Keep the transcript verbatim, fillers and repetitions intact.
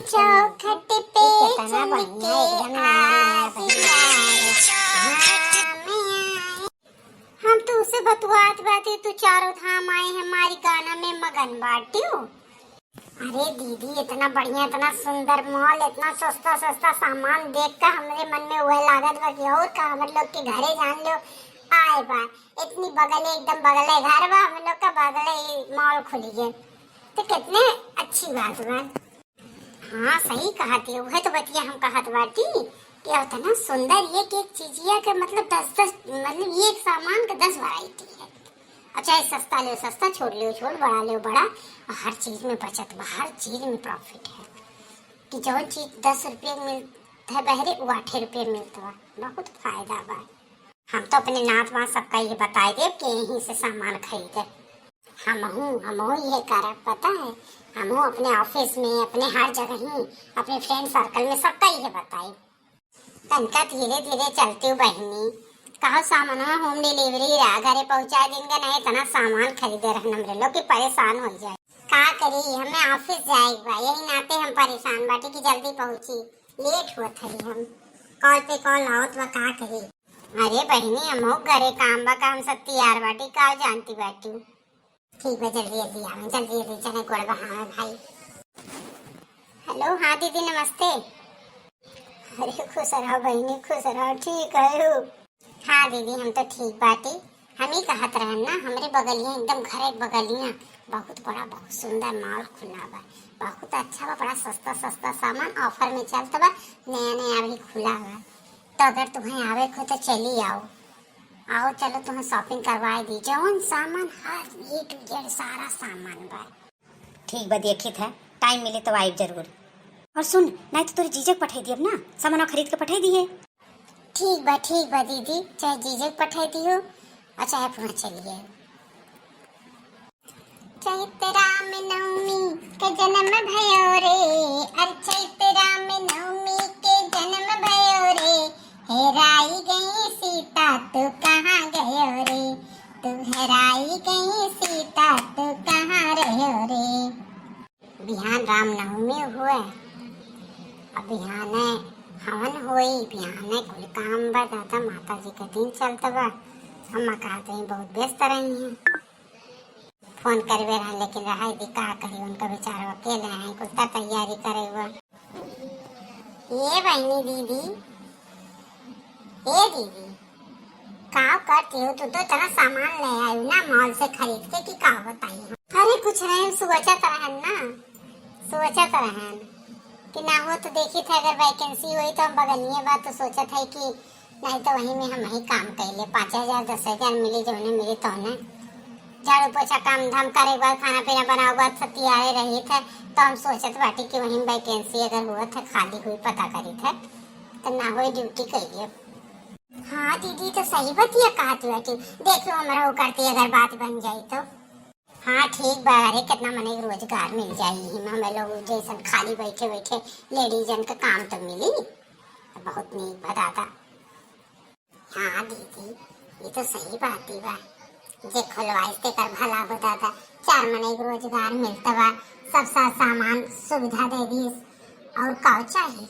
चौखट पे ये कितना चल बढ़िया, के एकदम नया नया आज बहिनी। चारों धाम में आए। हम तो उससे बतुआत बाटी, तू चारों धाम आए हमारी गाना में मगन बाटियो। अरे दीदी, इतना बढ़िया, इतना सुंदर मॉल, इतना सस्ता सस्ता सामान देख के हमरे मन में वह लागत बा कि और का, हम लोग के घरे जान लो आए बा। इतनी बगले, एकदम बगले घर बा, हम लोग का बगले ही मॉल खुली है, तो कितने अच्छी बात बा। हाँ, सही कहत है, वह तो बतिया हम कहत बाटी कि इतना सुंदर एक एक चीजिया के, मतलब, दस दस, मतलब, एक सामान के दस वैरायटी है। और चाहे सस्ता ले, सस्ता, छोट ले, छोट, बड़ा ले, बड़ा, और हर चीज में बचत बा, हर चीज में प्रॉफिट है। कि जौन चीज दस रुपये में मिलत है बहरे, वो आठे रुपये में मिलत बा, बहुत फायदा बा। हम तो अपने नात वात सबका ये बताई देब कि यहीं से सामान खरीदे। हमहू, हमहू ये करब, पता है, हमहू अपने ऑफिस में, अपने हर जगह ही, अपने फ्रेंड सर्कल में सबका ये बताई। तनका धीरे धीरे चलती हूँ बहिनी, कहो सामानवा होम डिलीवरी रहा, घरे पहुँचा देंगे, नहीं इतना सामान खरीदे रहन हमरे लोग कि परेशान हो जाए। का करी, हमें ऑफिस जाए के बा, यही नाते हम परेशान बाटी कि जल्दी पहुँची, लेट होत है। हम कॉल पे कॉल आवत बा, का करी। अरे बहिनी, हमहू घरे काम बा, काम सब तैयार बाटी, का जानती बाटी। ठीक बा, जल्दी जल्दी आवे, जल्दी जल्दी चले गोड़ बहावे भाई। हेलो, हाँ दीदी नमस्ते। अरे खुश रहो बहिनी, खुश रहो, ठीक है हो? हाँ दीदी, हम तो ठीक बाटी। हम ही कहत रहन ना, हमरे बगलिया, एकदम घरे बगलिया बहुत बड़ा, बहुत सुंदर मॉल खुला बा, बहुत अच्छा बा, बड़ा सस्ता सस्ता सामान ऑफर में चलत बा, नया नया अभी खुला बा। तो अगर तुम्हें आवे को तो चली आओ, आओ चलो तुम्हें शॉपिंग करवाए दी, जौन सामान हर A to Z सारा सामान बा। ठीक बा, देखित है, टाइम मिले तो आइब जरूर। और सुन, नहीं तो तोरे जीजे के पठाई दियब ना, सामान खरीद के पठाई दिए। ठीक बा, ठीक बा दीदी, चाहे जीजे के पठाई दियो और चाहे अपना चलिए। चैत राम नवमी के जन्म भयो रे, अरे चैत राम नवमी के जन्म भयो रे, हेराई गई सीता तू कहाँ गयो रे, तू हेराई गई सीता तू कहाँ रह्यो रे। बिहान रामनवमी हुए, अब बिहाने हवन होई, बिहाने कुल काम बा दादा, माता जी का दिन चलत बा। अम्मा कहत रही बहुत व्यस्त रही हैं, फोन करबे रहन लेकिन रहा दी का करी, उनका बेचारा अकेले हैं, कुल तैयारी करे हुआ। ये बहनी दीदी, ए दीदी, का करती हो? तू तो इतना सामान ले आई ना मॉल से खरीद के, कि का बताई हम। अरे कुछ नहीं, सोचत रहन ना, सोचत रहन कि ना हो तो देखी थे, अगर वैकेंसी हुई तो हम बगलिए बा, तो सोचत है कि नहीं तो वहीं में हम ही काम कैले, पाँच हजार, दस हजार मिली, जौने मिली तौने। झाड़ू पोछा काम धाम करे के बाद, खाना पीना बनावे के बाद सब तैयारे रही थे, तो हम सोचत बाटी कि वहीं वैकेंसी अगर हुआ थे, खाली हुई, पता करी थे, तो ना हुई ड्यूटी कैले। हाँ दीदी, तो सही बतिया कहत बाटी। देखियो, हमरा ऊ करती अगर बात बन जाई तो। हाँ ठीक बा, अरे कितना मने के रोजगार मिल जाई, हिमा में लोग जैसन खाली बैठे बैठे लेडीजन का काम तो मिली, तो बहुत नीक बा दादा। हाँ दीदी, ये तो सही बात ही बा, जे खोलवाइस तेकर भला बा दादा, चार मने के रोजगार मिलत बा, सब सा-, सामान सुविधा दे दीस, और का चाही?